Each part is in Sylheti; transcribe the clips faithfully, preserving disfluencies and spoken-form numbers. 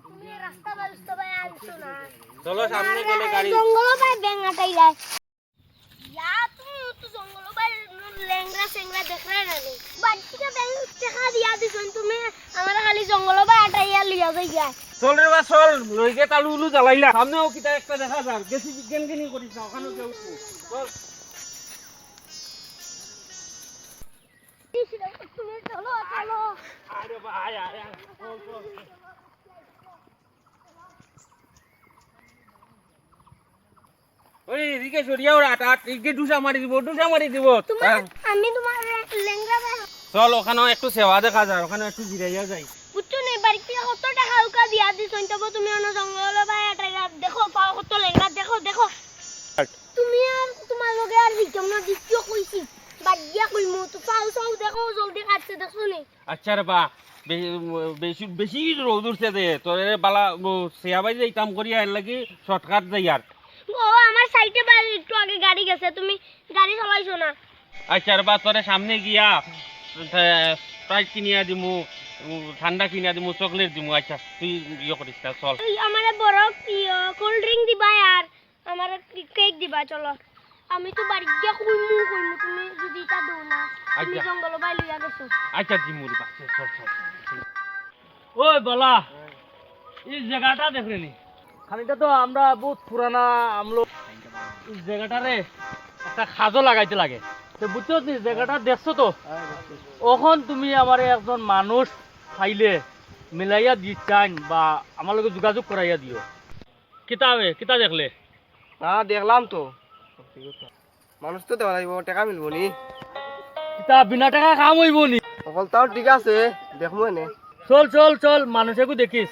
তুমি রাস্তা ব্যবস্থা ভাই আনছো না। চলো, সামনে গেলে গাড়ি। জঙ্গল ভাই ব্যাং আটাই যায়। ইয়া, তুমি তো জঙ্গল ভাই লেংড়া সেংড়া দেখরায় না নি। বাড়ি থেকে ব্যাং টাকা দিয়া দিছইন তুমি, আমরা খালি জঙ্গল ভাই আটাইয়া লইয়া যাই গিয়া। চল রে বা, চল, লইগে তালু উলু জ্বালাইলা। সামনেও কিতা একটা দেখা যার, বেশি বিজ্ঞান জ্ঞানী করিস না, ওখানে কেউ নেই। চল। তুমি চলো, চলো। আরে ভাই, আরে, আরে, চল, চল, চল। ওই, এদিকে সরিয়া ওরা, আট, আট, এদিকে ডুসা মারি দিব, ডুসা মারি দিব। তোমার, হ্যাঁ। আমি তোমার লে-, লেংড়া ভাই। চল, ওখানেও একটু সেবা দেখা যায়, ওখানে একটু জিরাইয়া যাই। বুঝছো নি, বাড়িত কত টাকা উকা দিয়া দিছইন, তবু তুমি অনো জঙ্গল ভাই আটাইয়া দেখো, পাও কত লেংড়া, দেখো, দেখো। তুমি আর তোমার লগে আর দিতাম না, দ্বিতীয় কইছি, বাদ দিয়া কইমু, তো পাও চাও দেখো, জলদি কাটছে, দেখছো নি? আচ্ছা রে বা, বে-, বেশি, বেশি রোদ উঠছে যে, তোরে বালা, ও, সিয়াবাই যাইতাম করিয়া, এর লাগি shortcut যাই আর। ও, আমার সাইডে বাড়ি, একটু আগে গাড়ি গেছে, তুমি গাড়ি চালাইছো না। আচ্ছা রে বা, তোরে সামনে গিয়া, এ, Sprite কিনিয়া দিমু, উম, ঠান্ডা কিনিয়া দিমু, chocolate দিমু। আচ্ছা, তুই ইয়ে করিস না, চল। এই আমারে বড় কি, আ, cold drink দিবা আর আমারে কি cake দিবা, চলো। আমি তো বাড়ি গিয়া কইমু, কইমু, তুমি যদি ইটা দেও না, তুমি আচ্ছা। জঙ্গল বাই লইয়া গেছো। আচ্ছা, দিমু রে বা, চল, চল, চল, চল। ওই বালা, এই জায়গাটা দেখরে নি? খানিটা তো আমরা বহুত পুরানা আমলো। এই জায়গাটারে একটা কাজো লাগাইতে লাগে। তো বুঝছো নি, জায়গাটা দেখছো তো? অখন তুমি আমারে একজন মানুষ পাইলে মিলাইয়া দি চাইন বা আমার লগে যোগাযোগ করাইয়া দিও। কিতা বে, কিতা দেখলে? না, দেখলাম তো। মানুষ তো দেওয়া লাগবো, টেকা মিলবো নি? কিতা বিনা টেকা কাম অইবো নি? অকলতাও ঠিক আছে, দেখমু এনে। চল, চল, চল, মানুষ এগু দেখিস।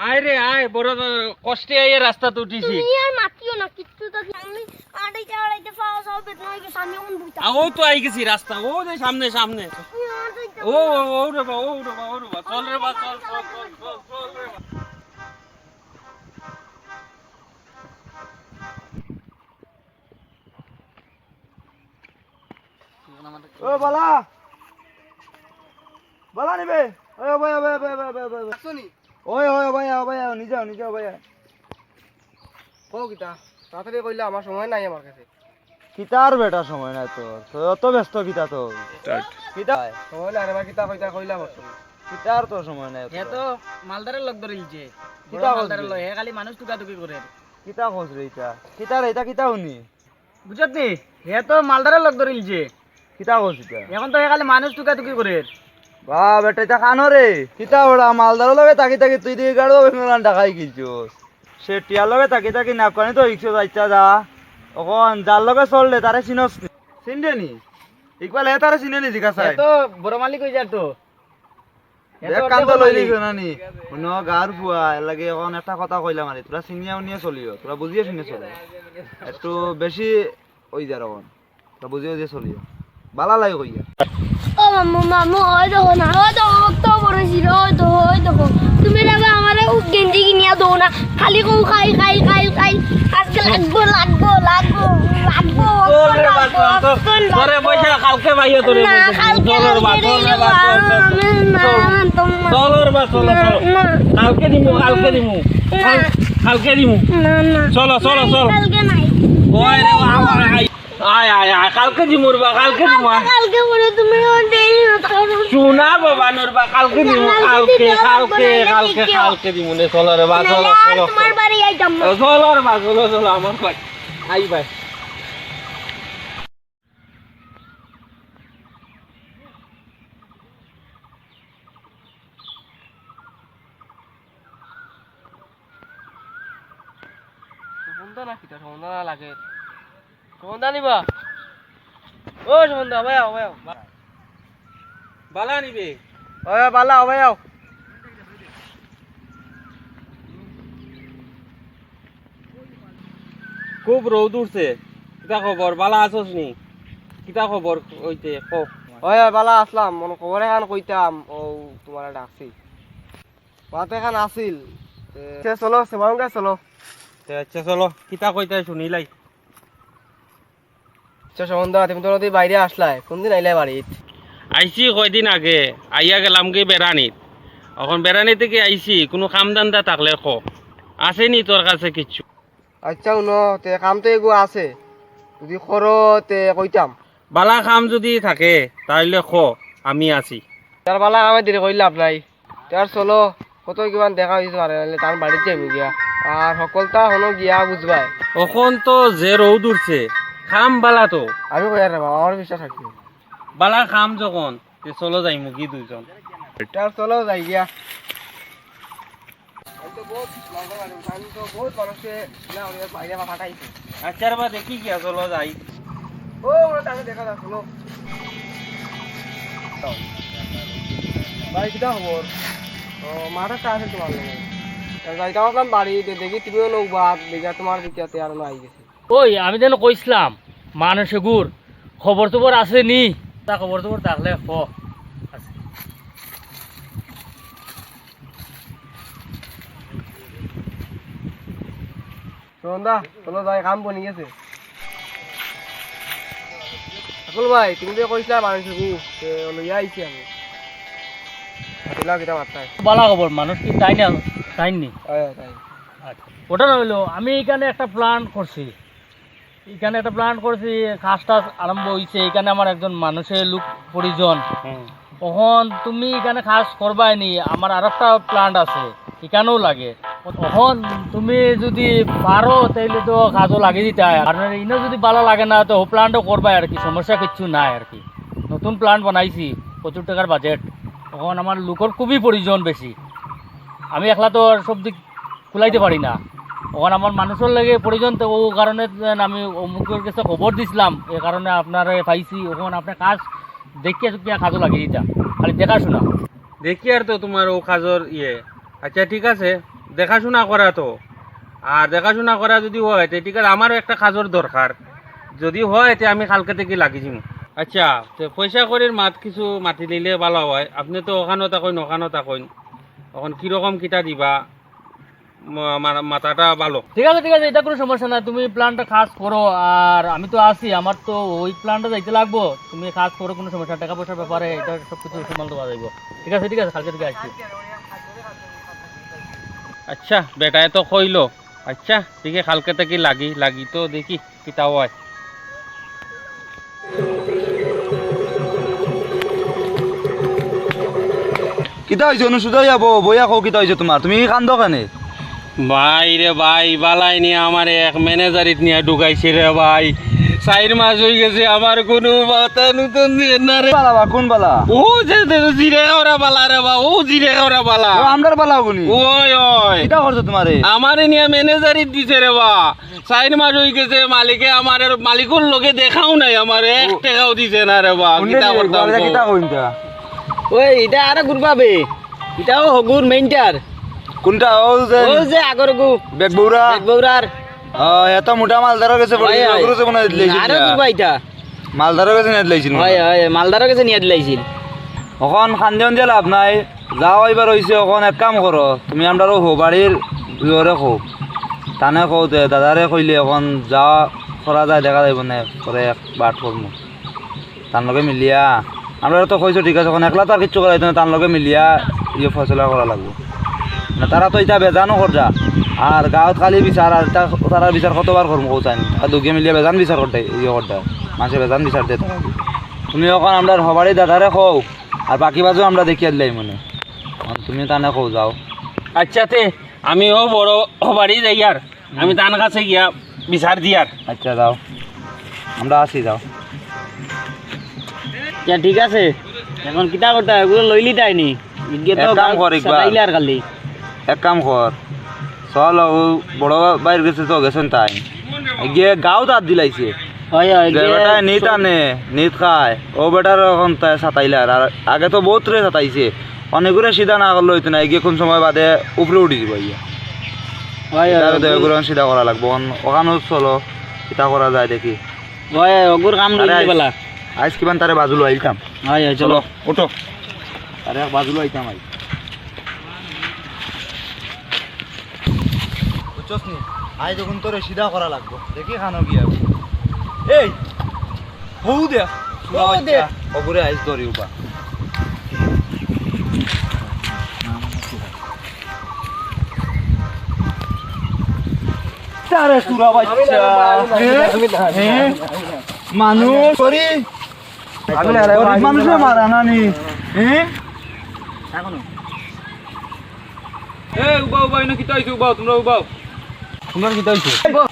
আয় রে আয়, বড় কষ্টে আইয়া রাস্তাত উঠিছি। তুমি আর মাতিও না কিচ্ছু, তো আমি আড়াইটা আড়াইটা পাওয়া যাও বেদনা হয়ে গেছে, আমি এখন বুঝতাম। আ, ও তো আই গেছি রাস্তা, ও যে সামনে, সামনে। তুমি আমার তো একদম ও, ও, ও রে বা, ও রে বা, ও রে বা, চল রে বা, চল, চল, চল, চল, চল রে বা। ও বালা, বালা নিবে। ওই, ওই, ওই, ওই। আসছো নি? ওই, ওই, ওই, ওই, ওই, নিজে আও, নিজে আও, ওই। কও কিতা? তাড়াতাড়ি কইলা, আমার সময় নাই আমার কাছে। কিতার বেটা সময় নাই তোর? তোর অত ব্যস্ত কিতা তোর? কিতা? সময় নাই রে বা, কিতা কইতা কইলা মাত্র। কিতার তোর সময় নাই হে তোর? তো মালদারের লগ ধরিলছে। কিতা বড় মালদারের কইলি? লগ, হে খালি মানুষ তুকাতুকি করে। কিতা কস রে ইটা? কিতা রে ইটা কিতা হুনি? বুঝছত নি? হে তো মালদারের লগ ধরিলছে। কিতা কস ইটা? এখন তো হে খালি মানুষ তুকাতুকি করের। বা বেটা, ইটা কানো রে। কিতা ওরা মালদারের লগে থাকি থাকি তুই দিকে গাড়ো বেঙ্গলান ঢাকাই গেছস। সে টিয়ার লগে থাকি থাকি নাককানি তো ইকশো যাইতা যা। অখন যার লগে চললে তারে চিনস নি? চিনরে নি? ইকবাল হে তারে চিনে নি জিজ্ঞাসা। হে তো বড় মালিক হই যার তো। হে তো এক কান্দো অর্ধেক লই মালিক। দিছো না নি? হুনো গাঁর ফুয়া, এর লাগি অখন একটা কথা কইলাম আরে, তোরা চিনিয়া উনিয়া চলিও, তোরা বুঝিয়া শুনিয়া চলিও। একটু বেশি ওই যার অখন। তোরা বুঝিয়া বুঝিয়া চলিও। বালা লাগে কইয়া। ও মামু, মামু, ওই দেখো না, ওই দেখো, কত বড় ছিল, ওই দেখো, ওই দেখো। তুমি না বা আমারে ও গেঞ্জি কিনিয়া দেও না, খালি কও খাই, খাই, খাই, খাই। আজকে লাগবো, লাগবো, লাগবো, লাগবো, চল রে বা, লাগবো, চল, চল। চল। তোরে পয়সা কালকে পাইও তোরে না, বলতেছি। কালকে চল রে বা, কালকে চল রে বা, চল, চল, আমি না, চল। আমি তো না। চল রে বা, চল, না, চল। না। কালকে দিমু, কালকে দিমু। না। কাল-, কালকে দিমু। না, না। চলো, চলো, নাই, চলো। কালকে নাই। ওই রে বাবা, আয়, আয়, আয়, আয়, কালকে দিমু রে বা, কালকে দিমু, আয়। কালকে, কালকে বলে তুমি আমার দেরি না, তাহলে শোনা বাবা, নুর বা, কালকে দিমু, কালকে কালকে, দিতে হবে, কালকে, বলে কালকে, দেখি কেউ। কালকে দিমু নে, চলো রে বা, না, চলো, আর চলো, তোমার চলো। বাড়ি যাইতাম না। চলো রে বা, চলো, চলো, আমার বাড়ি। আই ভাই। সুমনদা না কিতা? সুমনদা না লাগে। সুমনদা নিবা? ও সুমনদা, ভাই আও, ভাই আও। বালা নিবে? ওই বালা, ভাই আও। খুব রোদ উঠছে। কিতা খবর? বালা আছস নি? কিতা খবর অইতে? কও। ওই, ওই, বালা আছলাম। মনো খবর এখান কইতাম, ও তুমারে ডাকছি। মাত এখান আছিল। আচ্ছা, চলো, সুমন দা, চলো। তে আচ্ছা, চলো, কিতা কইতায় হুনিলাই। আচ্ছা, সুমন দা, তুমি তো নদীর বাইরে আসলায়, কোনদিন আইলায় বাড়িত? আইছি কয়দিন আগে, আইয়া গেলামগি বেড়ানিত। অখন বেড়ানি থাকি আইছি, কুনু কাম ধান্দা থাকলে ক, আছে নি তোর কাছে কিচ্ছু? আচ্ছা, হুনো, তে কাম তো এগু আছে, যুদি করো তে কইতাম। বালা কাম যুদি থাকে, তাইলে ক, আমি আছি। তার বালা কামে দেরি করি লাভ নাই। তে আর চলো, কত কিমান দেখা অইছে পারে, নাইলে তার বাড়িত যাইমু গিয়া। আর হকলতা হনো গিয়া বুঝবায়। অখন তো যে রৌদ উঠছে, কাম বালা তো। আমি কইয়ার রে বাবা, আমার বিশ্বাস রাখি। বালা কাম যখন, তে চলো যাইমু কি দুইজন। তে আর চলো যাই গিয়া। আমি তো বহুত লগে মানে, আমি তো বহুত মানুষকে না, ওই বাইরে বা ফাটাইছি। আচ্ছা রে বা, দেখি গিয়া, চলো যাই। ও, ওরা তাকে দেখা যাচ্ছে, লো। ভাই, কিতা খবর? ও, মাথাটা আছে তোমার লগে। তা যাইতাম ভাবলাম বাড়ি, দে-, দেখি তুমিও নৌবাদ, দেখি তোমার দিকে আর না আই গেছে। ওই, আমি যেন কইছিলাম, মানুষ এগুর খবর টবর আছে নি? তা খবর টবর থাকলে ক। আছে। সুমন দা, চলো যাই, কাম বনি গেছে। আকুল ভাই, তুমি যে কইছিলা মানুষ এগু, তে লইয়া আইছি আমি। দিলা কিতা মাত্রায়? বালা খবর, মানুষ কি তাই না, তাই নি? হ্যাঁ, তাই। আচ্ছা। ওটা না হইলো, আমি এখানে একটা প্ল্যান করছি। এখানে একটা প্ল্যান করছি, কাজ টাজ আরম্ভ হইছে। এখানে আমার একজন মানুষের লোক প্রয়োজন। হুম। অখন তুমি এখানে কাজ করবায় নি, আমার আর একটা প্ল্যান আছে, এখানেও লাগে। অখন তুমি যদি পারো, তাইলে তো কাজও লাগি দিতায়। আর ইনো যদি বালা লাগে না, তো প্ল্যানটাও করবায় আর কি, সমস্যা কিচ্ছু নাই আর কি। নতুন প্ল্যান বানাইছি, প্রচুর টাকার বাজেট। অখন আমার লোকর খুবই প্রয়োজন বেশি, আমি একলা তো আর সব দিক কুলাইতে পারি না। অখন আমার মানুষর লাগে প্রয়োজন, তো ও কারণে যেন আমি অমুকর কাছে খবর দিছিলাম, এ কারণে আপনারে পাইছি। অখন আপনে কাজ দেখিয়া চুকিয়া কাজও লাগি দিতা, খালি দেখাশোনা। দেখি আর তো তোমার ও কাজর ইয়ে। আচ্ছা, ঠিক আছে, দেখাশোনা করা তো। আর দেখাশোনা করা যদি হয়, তে ঠিক আছে, আমারও একটা কাজর দরকার। যদি হয়, তে আমি কালকে থাকি লাগি যিমু। আচ্ছা, তে পয়সা কড়ির মাত কিছু মাতি নিলে বালা হয়। আপনে তো অখানো থাকইন, অখানো থাকইন। অখন কিরকম কিতা দিবা? ম-, মা-, মাথাটা ভালো। ঠিক আছে, ঠিক আছে, ইটা কুনু সমস্যা না। তুমি প্ল্যানটা কাজ করো, আর আমি তো আছি, আমার তো ওই প্ল্যানটা যাইতে লাগবো। তুমি কাজ করো, কুনু সমস্যা না। টাকা পয়সার ব্যাপারে ইটা সব কিছু সামাল দেওয়া যাইবো। ঠিক আছে, ঠিক আছে, কালকে থাকি আইছি। আচ্ছা, বেটায় তো কইলো। আচ্ছা, ঠিক আছে, কালকে থাকি লাগি, লাগি তো দেখি কিতা অয়। কিতা অইছে? অনু সুজা অইয়া বও, বইয়া কও কিতা অইছে তুমার? তুমি কান্দো কেনে? ভাই রে ভাই, বালায় নি আমারে এক ম্যানেজারিত নিয়া ঢুকাইছে রে ভাই। চাইর মাস অইগেছে, আমার কুনু মাথা নতুন দিছে না রে। বালা বা, কুন বালা? ও যে, যে জিরে খাওরা বালা রে বা, ও জিরে খাওরা বালা। ও আমরার বালা অগুনি? ওই, ওই। কিতা করছে তুমারে? আমারে নিয়া ম্যানেজারিত দিছে রে বা। চাইর মাস অইগেছে, মালিকে আমার, মালিকর লগে দেখাও নাই আমার, এক টেকাও দিছে না রে বা। কিতা করতাম কও? কিতা কইন তা? ওই, ইটা আরো গুরবা বে। ইটাও হগুর মেইনটার। কুনটা? ও যে, ও যে আগর গু। বেগবৌরা? বেগবৌরার। ও, এত মোটা মালদারর গেছে পড়ি গেছে, ওগুরে তো মনে হয় দিলাইছিল আরো না। গুরবা ইটা। মালদারর গেছে নিয়া দিলাইছিল মনে হয়। হয়, হয়, মালদারর গেছে নিয়া দিলাইছিল। অখন কান্দি কান্দি লাভ নাই। যাও, এবার অইছে, অখন এক কাম করো, তুমি আমরার অউ হবাড়ির জোরে কও, তানে কও যে দাদারে কইলে অখন যা করা যায় দেখা যাইবো নে, পরে এক বাট করমু। তান লগে মিলিয়া, আমরারে তো কইছো ঠিক আছে, অখন একলা তো আর কিচ্ছু করা যাইতো না, তান লগে মিলিয়া ইয়ে ফয়সলা করা লাগবো। না, তারা তো ইতা বেজানও কররা, আর গাঁওত খালি বিচার, আর ইতা তারার বিচার কতবার করমু কও চাইন, আর দুগে মিলিয়া বেজান বিচার কররা, ইয়ে কররা, মানষে বেজান বিচার দেয় তারা। তুমি অখন আমরার হবাড়ি দাদারে কও, আর বাকি বাজু আমরা দেখিয়া দিলাই মনে। অখন তুমি তানে কও যাও। আচ্ছা, তে আমিও বড় বাড়ি যাইয়ার, আমি তান কাছে গিয়া বিচার দিয়ার। আচ্ছা, যাও, আমরা আছি, যাও। ইয়া, ঠিক আছে, অখন কিতা করতায়, অগুরে লইলিতায় নি। ইগে তো এক কাম কর, ইকবাল। সাতাইলে আর খালি। এক কাম কর, চল, অউ বড় ভাইর গেছে তো গেছইন তাইন। ইগে গাঁওত আত দিলাইছে। হয়, হয়, যে ইগে বেটায় নিত আনে, নিত খায়, অউ বেটারে অখন তাইন সাতাইলার। আর আগে তো বউতরে সাতাইছে। অনেকগুরে সিধা না করলে অইতো না, ইগে কুন সময় বাদে উপরে উঠি যিবো ইয়া। হয়, হয়, ইতারে তো অগুরে অখন সিধা করা লাগবো। অখন অখানো চলো, কিতা করা যায় দেখি। হয়, অগুর কাম আরে লইলে আইস, বালা। আইস কিমান তারে বাজু লইয়া আইতাম। হয়, হয়, চলো। চলো, উঠো। আরে বাজু লইয়া আইতাম আইস। বুঝছস নি? আইজ অখন তোরে সিধা করা লাগবো। দেখি কানো গিয়া। এই, হউ দেখ। হউ দেখ। অগুরে আইজ ধরি উবা। তারে সুরা বাচ্চা। আমি না, আমি না, আমি না, আমি না, হ্যাঁ? আমি না, আমি না। মানুষ করি। আমি না, না, গরিব আমি না। মানুষরে মারা না নি। হ্যাঁ? এ, উবাও, উবাও, ইনো কিতা অইছে? উবাও, তুমরা উবাও। তুমরার কিতা অইছে?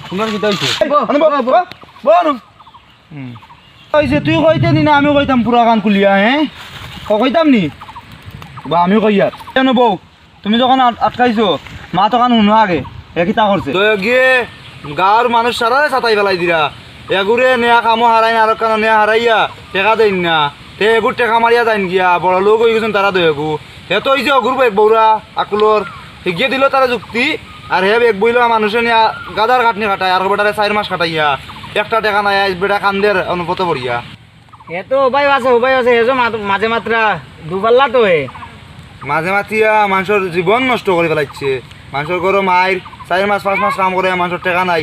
তুমরার কিতা অইছে? আরে বাবা, বাবা, বাবা। হুম। অইছে, তুই কইতে নি না, আমি কইতাম পুরা কান খুলিয়া, হ্যাঁ? ও কইতাম নি? বা আমি কইয়ার। কেনে বউ? তুমি যখন আট-, আটকাইছো, মাতখান হুনো আগে, এ কিতা করছে? তো গিয়ে গাঁওর মানুষ সারারে সাতাই ফালাই দিরা। এগুরে নেয়া কামো হারাইন, আর কানো নেয়া হারাইয়া টেকা দেইন না। তে এগুর টেকা মারিয়া যাইন গিয়া, বড় লোক অই গেছইন তারা দয়েগু। হে তো অইছে অগুর বেগ বউরা, আকুলর। হিগিয়ে দিল তারা যুক্তি, আর হে বেগ বইল মানুষে নিয়া গাদার খাটনি খাটায়, আর বেটারে চাইর মাস খাটাইয়া। একটা টেকা নাই, আইজ বেটা কান্দের অনুপত পড়িয়া। হে তো উবাই আছে, উবাই আছে, হে যে মাত-, মাঝে মাত্রা দুপাল্লা তো হে। মাঝে মাতিয়া মানষর জীবন নষ্ট করি ফালাইছে। মানষর ঘরো মাইর, চাইর মাস, পাঁচ মাস কাম করে, মানষর টেকা নাই।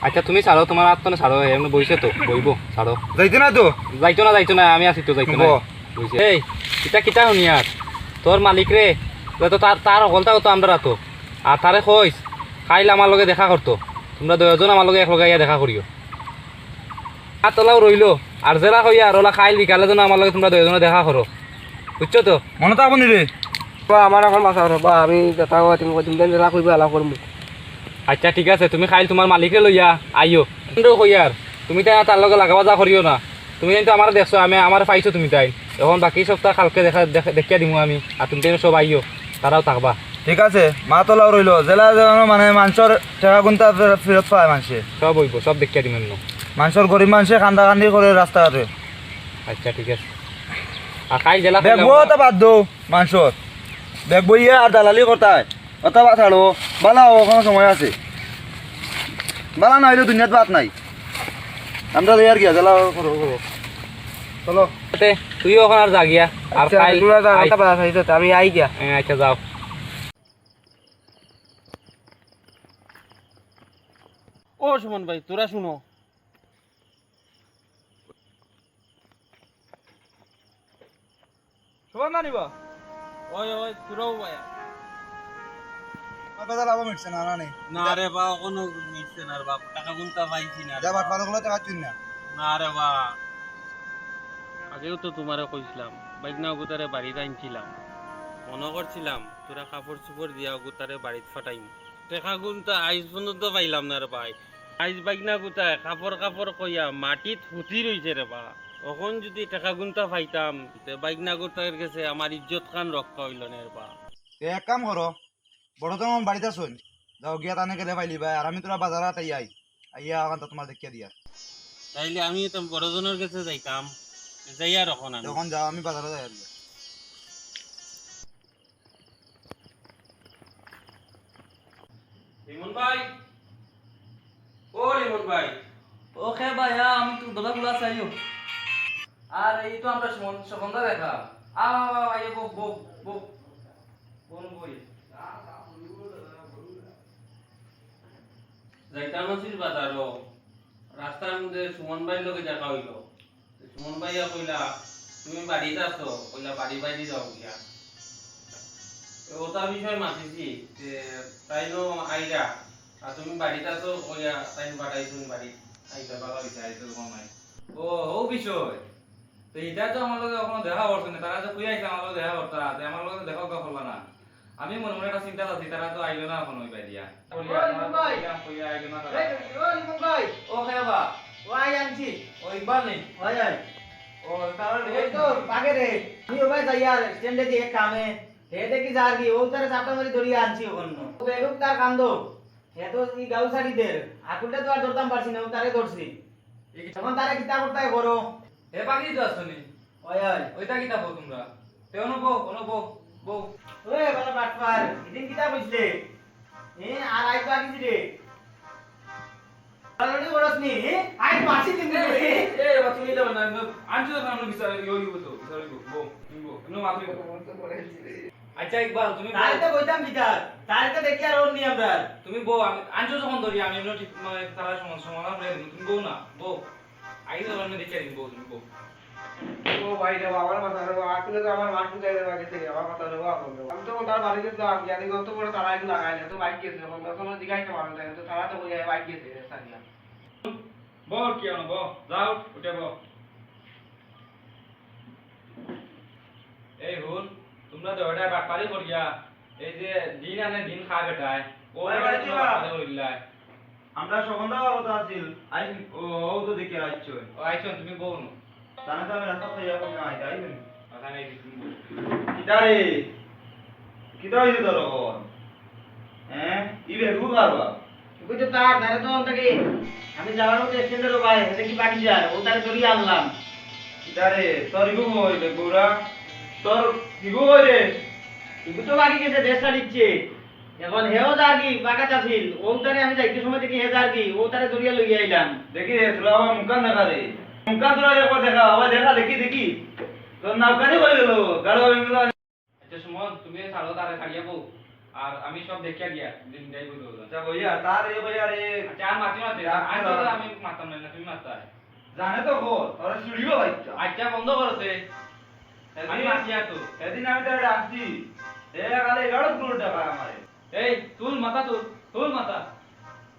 আচ্ছা, তুমি ছাড়ো, তুমার আত তো ছাড়ো, এমনে বইছে তো, বইবো, ছাড়ো। যাইতে না তো? যাইতো না, যাইতো না, আমি আছি তো, যাইতো না। বইছে। এই, ইতা কিতা হুনিয়ার? তোর মালিকরে, তো তার, তার হকলতা তো আমরার আতো। আর তারে কইস, কাইল আমার লগে দেখা করতো। তুমরা দুইজন আমার লগে এক লগে আইয়া দেখা করিও। আর তোলাও রইলো, আর যেলা কইয়ার, অলা কাইল বিকালে যেন আমার লগে তুমরা দুইজনে দেখা করো, বুঝছো তো? মনো থাকবো নি রে? বা, আমার অখন বাঁচাও রে বা, আমি যেতা কই তুমি কই তুমি যেলা কইবা অলা করমু। আচ্ছা, ঠিক আছে, তুমি কাইল তুমার মালিকরে লইয়া আইও। কিন্তু কইয়ার, তুমি তাই তার লগে লাগা বাজা করিও না। তুমি কিন্তু আমারে দেখছো, আমি, আমারে পাইছো তুমি তাই। অখন বাকি সবতা কালকে দেখা, দেখা, দেখিয়া দিমু আমি, আর তুমি তাই সব আইও, তারাও থাকবা। ঠিক আছে, মাত অলাও রইলো, যেলা যেন মানে মানষর টেকা গুনতা ফেরত পায় মানষে। সব অইবো, সব দেখিয়া দিমু এমনে। মানষর গরিব মানষে কান্দা কান্দি করে রাস্তাঘাটে। আচ্ছা, ঠিক আছে। আর কাইল যেলা বেগ কইলাম বউতা বাদ দেও, মানষর বেগ বইয়া আর দালালি করতায়। অতা বাদ ছাড়ো, বালা অও, অখনো সময় আছে। বালা না অইলে দুনিয়াত বাত নাই। আমরা যাইয়ার গিয়া, জ্বালা করো, করো। চলো। তে, তুইও অখন আর যা গিয়া। আর আচ্ছা, কাইল তোরা যা, আই। আমি আই গিয়া। হ্যাঁ, আচ্ছা, যাও। ও সুমন ভাই, তোরা শুনো। সুমন না নিবা? ওই, ওই, তোরাও ভাই। বাজার আবার মিটছে না, না নেই। না রে বা, অখনো মিটছে না রে বা, টেকা গুনতা পাইছি না রে বা। বাটপার গুলো টেকা চুন না। না রে বা, আগেও তো তুমারে কইছিলাম, বাইগনা অগুতারে বাড়িত আনছিলাম, মনো করছিলাম তোরা কাপড় চুপড় দিয়া অগুতারে বাড়িত ফাটাইমু। টেকা গুনতা আইজ পর্যন্ত পাইলাম না রে ভাই। আইজ বাইগনা গুতায় কাপড় কাপড় কইয়া মাটিত হুতি রইছে রে বা। অখন যুদি টেকা গুনতা পাইতাম, তে বাইগনা গুতার গেছে আমার ইজ্জত খান রক্ষা অইলো না রে বা। তে এক কাম করো, বড় তো আমার বাড়িত আছইন, যাও গিয়া তানে গেলে পাইলিবায়, আর আমি তোরা বাজারো আটাই আই, আইয়া অখানতা তুমার দেখিয়া দিয়ার। তাইলে আমি তো বড়জনর গেছে যাইতাম, যাইয়ার অখন আমি। অখন যাও, আমি বাজারো যাই আর কি। রিমন ভাই, ও রিমন ভাই। ও কে ভাই, আ, আমি তো দরজা খুলা চাইও। আর এই তো আমরা সুমন, সুমনদা দেখা। আ, আ, আ, আ, আইও, বউ, বউ, বউ। বউ, বউ। যাইতাম আছির বাজারো, রাস্তার মধ্যে সুমন ভাইর লগে দেখা অইলো। সুমন ভাইয়া কইলা, "তুমি বাড়িত আছো?" কইলা, "বাড়ি বাইরে যাও গিয়া।" তো অতা বিষয়ে মাতিছি, তে তাইনও আইরা, আর তুমি বাড়িত আছো কইয়া তাইন পাঠাইছইন বাড়িত। আইতা বালা অইছে, আইতে কম নাই। ও, ও বিষয়। তে ইতা তো আমার লগে অখনো দেখা করছে না, তারা তো কইয়া আইছে আমার লগে দেখা করতা, তে আমার লগে তো দেখা করলা না। আমি মনে মনে একটা চিন্তাত আছি, তারা তো আইলো না অখনো অউ বায়দি। ও রিমন ভাই। কইয়া আইলো না তারা। এই, ও রিমন ভাই। ও কে বা? ও আই আনছি। ও ইকবাল নি? অয়, অয়। ও, তারা ওই তো বাগে রে। আমি অউ বায় যাইয়ার স্ট্যান্ডেদি এক কামে। হে দেখি যারগি, অউ তারে চাপটা মারি ধরিয়া আনছি অখনো। ও বেগুক তার কান্দো। হে তো ই গাউ ছাড়ি দের। আকুলটা তো আর ধরতাম পারছি না, অউ তারে ধরছি। অখন তারে কিতা করতায় করো। হে বাকি তো আছো নি? অয়, অয়। অইতা কিতা কও তুমরা? তে অনো বও, অনো বও, বও। ওই, বালা বাটপার, ইদিন কিতা কইছিলে? এ, আর আইজ তো আগিছি রে। বালানি করস নি, এ? আইজ মারছি কিন্তু এ, রে। এ, এ, বাবা, তুমি যাবে না, আনছো তো সামনে বিচার, ইয়ে অইবো তো, বিচার অইবো, বও, তুমি বও, এমনে মাত্রই বও। আচ্ছা ইকবাল, তুমি তারে বও। তো কইতাম কিতা, তারে তো দেখি আর ওর নি আমরা। তুমি বও, আমি আনছো যখন ধরি, আমি এমনি ঠিক, মানে, তারা সমান-, সমাধান করে দিমু। তুমি বও না, বও। আগে তো আমি দেখে দিন, বও, তুমি বও। ও ভাই রে, আমার মাথা রে, আসলে তো আমার মাথা উঠে গেছে, আমার মাথা রে, বাবা, আমি তো তার বাড়ি গেছিলাম, আমি জানি কত বড় তারা এগুলো লাগাইলে, তো বাইক গেছে, এখন তো কোনো জিজ্ঞাসা পাবেন না, তো তারা তো বলে বাইক গেছে, সারিয়া। বও, কি হলো, বও, যাও, উঠে বও। এই হুন, তোমরা তো ওটা বাটপারি করিয়া, এই যে দিন আনে দিন খায় বেটায়, ও ওই বেটায় বাড়িতে তোমরা বা। বাটপারি করিলাই। আমরা সবন্দা বাবু তো আছিল, আই, ও, ও তো দেখি আইছো। ও আইছো, তুমি বও না। জানো তো আমি রাস্তা খাইয়া কই না, আইতা আইবেন। ওখানে এই যে তুমি বও। কিতা রে? কিতা হইছে তোর এখন? হ্যাঁ? ই বেগু কার বাপ? তুই তো তার ধারে তো অন্তকে আমি যাওয়ার মতো স্ট্যান্ডের ভাই, এটা কি বাকি যায়? ও তারে ধরিয়ে আনলাম। কিতা রে? তোর ইগু কই রে গৌরা? তোর ইগু কই রে? ইগু তো বাকি গেছে, দেশটা দিচ্ছে। এখন হেও যার কি, বাগাত আছিল। ও তারে আমি যাইতে সময় দেখি হে যার কি, ও তারে ধরিয়া লইয়া আইলাম। দেখি রে, তোরা আমার মুখখান দেখা রে। মুখখান তোরা একবার দেখা, আবার দেখা, দেখি, দেখি। তোর নাম কানে কই গেল? গাড়ো হয়ে গেল। আচ্ছা, সুমন, তুমি ছাড়ো, তারে ছাড়িয়া বউ। আর আমি সব দেখিয়া গিয়া, দিন যাই বলতে বলতে। আচ্ছা, বইয়া, তার এ বইয়া রে। আচ্ছা, আর মাতি মাতি। ডাক আমি তো দাও। আমি মারতাম না, তুমি মারতায়। জানে তো কো, তোরা সিঁড়িও বাইচ্চা। আচ্ছা, বন্ধ করছে। আমি এদিন, মাতি আর তো। এদিন আমি তারে ডাকছি। এ খালি এগারো গুলো টাকা আমারে। এই, তুল মাথা তুল, তুল মাথা।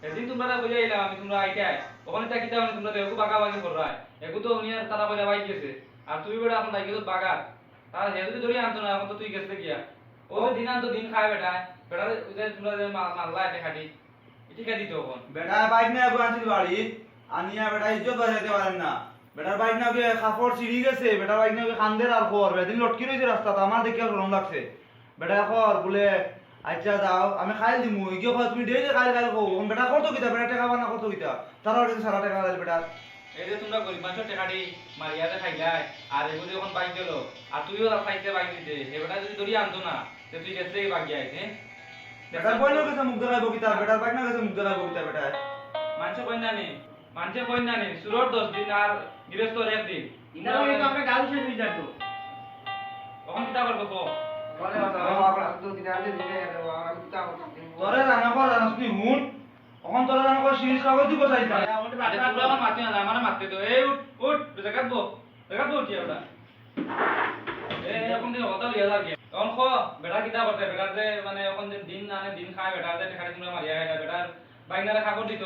এদিন তোমরা বইয়া এলাম আমি, তোমরা আইতায়। ওখানে তা কিতা মানে তোমরা দেখো বাগাবাগি কররায়। একু তো উনি আর তারা বইয়া বাইক গেছে। আর তুই বেটা এখন বাইক গেছো বাগার। তারা হে যদি ধরিয়া আনতো না, এখন তো তুই গেছলে গিয়া। ও তো দিন আনতো, দিন খায় বেটায়। বেটারে ওই যে তোমরা যে মা-, মারলা এতে খাটি, এটি কে দিত এখন? বেটায় বাইক নিয়া আনছিল বাড়ি, আনিয়া বেটায় ইজ্জত বাঁচাইতে পারেন না। বেটার বাইক না গিয়ে কাপড় ছিঁড়ি গেছে, বেটার বাইক না গিয়ে কান্দের আর খর, বেদিন লটকি রইছে রাস্তাত, আমার দেখিয়া শরম লাগছে। বেটায় খর বুলে, "আচ্ছা যাও, আমি খাইল দিমু।" ইগিয়ে কয়, "তুমি ডেইলি খাইল খাইল কও।" এখন বেটা করতো কিতা, বেটা টেকা বানা করতো কিতা? তারা ওর কাছে সারা টেকা খাইল বেটা। এই যে তোমরা গরিব মানুষর টেকাটি মারিয়া যে খাইলায়, আর এগুলি এখন বাইক গেল, আর তুইও তার খাইতে বাইক দিতে, হে বেটা যদি ধরি আনতো না, তে তুই গেছলে এই বাইক গিয়া আইতে, হ্যাঁ? বেটার বইনর কাছে মুখ দেখাইবো কিতা, বেটার বাইক না কাছে মুখ দেখাইবো কিতা বেটায়? মানষে কইন না নি, মানষে কইন না নি, চুরর দশ দিন আর গিরস্তর এক দিন। ইনা লাগে তো আমরা গাল শেষ হয়ে যাবো। তখন কিতা করবো কও? বলে, বাবা, বাবা, আমি তো দিনে আনতে দিনে যাবো, আর আমি কিতা করবো? তোরে জানা কর, জানাস তুই হুন। তখন তোরা জানা কর, সিরিজ কাগজ দিব চাইতাম। আরে, তোমরা আমার মাতি না, আমার মাততে তো। এই উঠ, উঠ, জাগাত বো, জাগাত বো উঠি আমরা। এই, এখন দিন হতা লইয়া লাগে। এখন ক, বেটা কিতা করতে? বেটা যে, মানে, এখন যে দিন আনে দিন খায়, বেটা যে টেকাটি তোমরা মারিয়া খাইলা, বেটার বাইনারে খাবার দিত,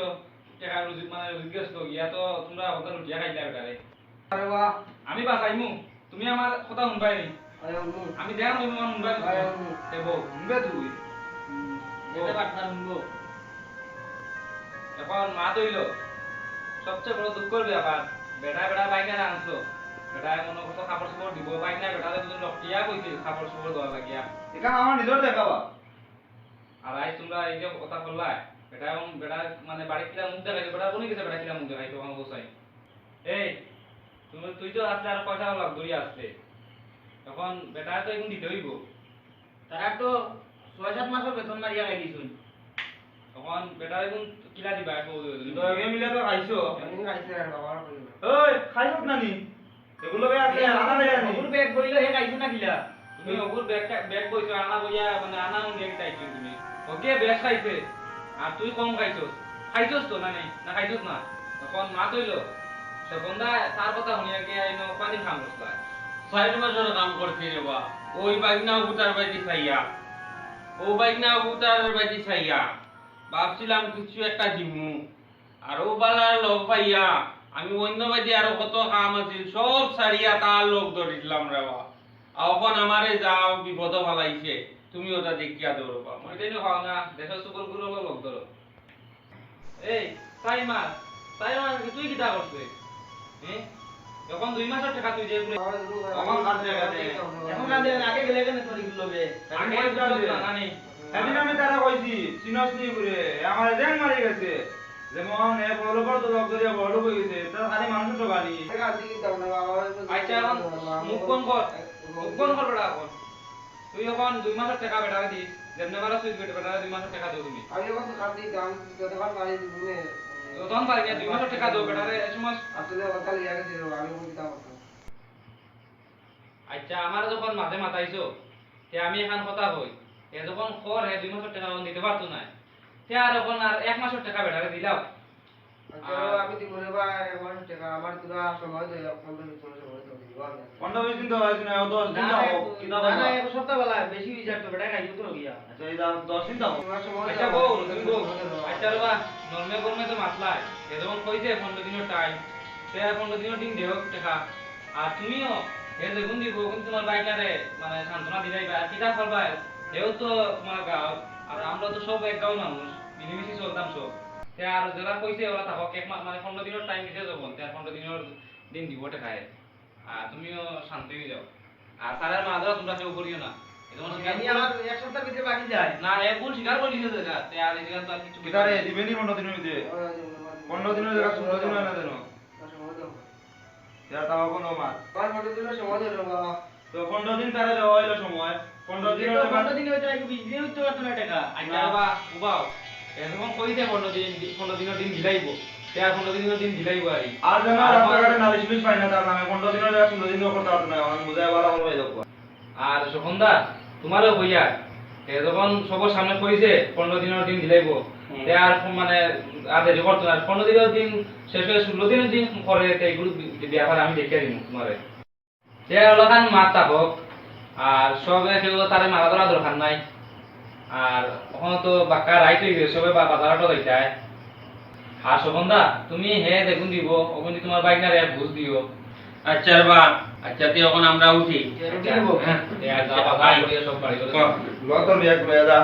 টেকা রুজি, মানে, রুজি গেছ তো, গিয়া তো তোমরা হতা লুটিয়া খাইলা বেটারে। আরে বাহ। আমি বাঁচাইমু, তুমি আমার কথা হুনবায় নি। আরে হুনমু। আমি দেখাম তুমি আমার হুনবায় নি। আরে হুনমু। এ বউ, হুনবে তুই? হুম, বউ। এতে পার্টনার হুনবো। এখন মাত অইল, সবচেয়ে বড় দুঃখর ব্যাপার, বেটা বেটা বাইক না আনছো, বেটা মনে করতো কাপড় চোপড় দিব, বাইক না বেটারে দুজন লকটিয়া কইছিল কাপড় চোপড় দেওয়া লাগিয়া। এখানে আমার নিজর দেখাবা। আর আজ তোমরা এই যে কথা বললায়, বেটা এবং বেটা মানে বাড়ি কিলা মুখ দেখাইতো, বেটা কোনে গেছে বেটা কিলা মুখ দেখাইতো, আমার গোসাই। এই, তুমি, তুই তো আসলে আর পয়সা লাভ করি আসলে। এখন বেটা তো এখন দিতে হইব। তারা তো ছয় সাত মাসের বেতন মারিয়া খাই দিছুন। তখন বেটা এখন কিলা দিবা, এক বউ দুই দিন। তো একে মিলে তো খাইছো। আমি খাইছি আর বাবার কইলো। ওই, খাইছত না নি? এগুলো বে আছে, এ, আনা লাগে নি? ওগুর ব্যাগ বইলো, হে খাইছো না কিলা? তুমি ওগুর ব্যাগ, ব্যাগ বইছো, আনা বইয়া, মানে, আনা উন ব্যাগ খাইছো তুমি। ওকে বেশ খাইছে, আর তুই কম খাইছস। খাইছস তো না নি? না খাইছস না? তখন মাত অইল, সে বন্দা তার কথা শুনিয়া গিয়া এনে কয়দিন কাম করছিলা? চার মাসের কাম করছি রে বা। ওই বাইক না উঠার বাইতে চাইয়া, ও বাইক না উঠার বাইতে চাইয়া, ভাবছিলাম কিছু একটা দিমু। আর ও বালার লগ পাইয়া আমি অন্য বাইতে আরো কত কাম আছিল, সব ছাড়িয়া তার লগ ধরিলাম রে বা। আর এখন আমারে যাও বিপদ ফালাইছে, তুমি ওটা দেখিয়া দৌড়বা। মনে মনে খাও না, দেশের সুপার গুলো লগ ধরো। এই, সাইমা, সাইমা, তুই কিতা করছিস? হ্যাঁ? এখন দুই মাসের টাকা তুই যে পুরো এখন কাঁদতে কাঁদতে। এখন কাঁদতে কাঁদতে আগে গেলে কেন তোর এগুলো বে? আগে বুঝছো না, না নি? সেদিন আমি তারা কইছি, চিনস নি ঘুরে, আমার জ্যাং মারি গেছে। যেমন এ বড় বড় তো লগ ধরিয়া বড় হয়ে গেছে, তার খালি মানুষ তো গালি। আচ্ছা, এখন মুখ বন্ধ কর, মুখ বন্ধ কর বেটা এখন। তুই এখন দুই মাসের টাকা বেটারে দিস, যেমনে পারস তুই বেটা, বেটারে দুই মাসের টাকা দেও তুমি। আমি এখন তো কাম দিতাম, যতক্ষণ পারি দিবি নে। যতক্ষণ পারি না, দুই মাসের টাকা দেও বেটারে, এ সময় আসলে কথা লিয়া গেছে, আমি এখন দিতাম এখন। আচ্ছা, আমার যখন মাঝে মাতাইছো, তে আমি এখান কথা কই, এ যখন খর হে দুই মাসর টেকা অখন দিতে পারতো নায়, তে আর অখন আর এক মাসর টেকা বেটারে দিলাও। আচ্ছা, আমি দিব রে বা এক মাসর টেকা, আমার তোরা সময় দে, পনেরো বিশ দিন সময় দে, দিব আমি। পনেরো বিশ দিন তো হয়েছে না, ও দশ দিন না, যাও, না, কিতা না, না, বলো? এক সপ্তাহ বেলা, বেশি হয়ে যাবে, বেটা খাইবো তো গিয়া। আচ্ছা, এই যাও, দশ দিন যাও। তোরা সময় আচ্ছা দে, বউ, আমার তুমি তোরা বউ। সময় দে রে বা। আচ্ছা রে বা, নরমে গরমে তো মাতলাই, এ যখন কইছে পনেরো দিনর টাইম, তে পনেরো দিনর দিন দেও টেকা। আর তুমিও, হে যেগুন দিব, কিন্তু তোমার বাইকনারে মানে সান্ত্বনা দিলাইবা, আর কিতা করবা? হেও তো তোমার গাঁও, আর আমরা তো সব এক গাঁওর মানুষ, মিলিমিশি চলতাম সব। তে আর যারা কইছে ওরা থাকো, এক মাস মানে পনেরো দিনর টাইম দিছে যখন, তে আর পনেরো দিনর দিন দিব টেকায়। আর তুমিও শান্ত হয়ে যাও। আর তারার মারা ধরা তোমরা কেউ করিও না। এ যখন স্বীকার আমি আমার এক সপ্তাহ ভিতরে বাকি যায়। না, এ ভুল স্বীকার করে নিছে জায়গা, তে আর এই জায়গা তো আর কিছু কিতা রে, দিবে নি পনেরো দিনর ভিতরে? পনেরো দিনর জায়গা ষোলো দিন হয় না যেন? তোরা সময় দে। ইয়া, তাও কোনো মাত। আমার পনেরো দিনর সময় দে রে বা। তো পনেরো দিন তারা দেওয়া হইলো সময়। পনেরো দিন তো পনেরো দিন হইতে আগে বিশ দিন হইতে পারতো না টেকা। আচ্ছা বাবা, উবাও। এ যখন কইছে পনেরো দিন, পনেরো দিনর দিন দিলাইবো। তে আর পনেরো দিনর দিন দিলাইবো আর কি। আর যেন রাস্তাঘাটে নালিশ উলিশ পাই না তার নামে, পনেরো দিনর জায়গা ষোলো দিন করতে পারতো না, আমি বুঝাই ভালো ভালো হয়ে যাবো। আর স্বপনদা, তোমারও কইয়া, এ যখন সবার সামনে কইছে পনেরো দিনর দিন দিলাইবো, তে আর মানে আর দেরি করতো না। পনেরো দিনর দিন শেষ হয়ে ষোলো দিনর দিন করে, তে এগুলো ব্যাপারে আমি দেখিয়ে দিব তোমারে। তে ওলাখান মাত থাকো, আর সবে কেউ তারে মারা ধরা দরকার নাই। আর ওখানে তো বাক্কা রাইত হয়ে গেছে, সবে বা-, বাজার হাটো যাইতায়। আর স্বপনদা, তুমি হে দেখুন দিব, ওখানে তোমার বাইক না রে বুঝ দিও। আচ্ছা রে বা, আচ্ছা, তুই এখন আমরা উঠি। রুটি দিব। হ্যাঁ। তে আর যা বাজার করিয়া সব বাড়ি করে কর। ল তোর ব্যাগ লয়ে যা।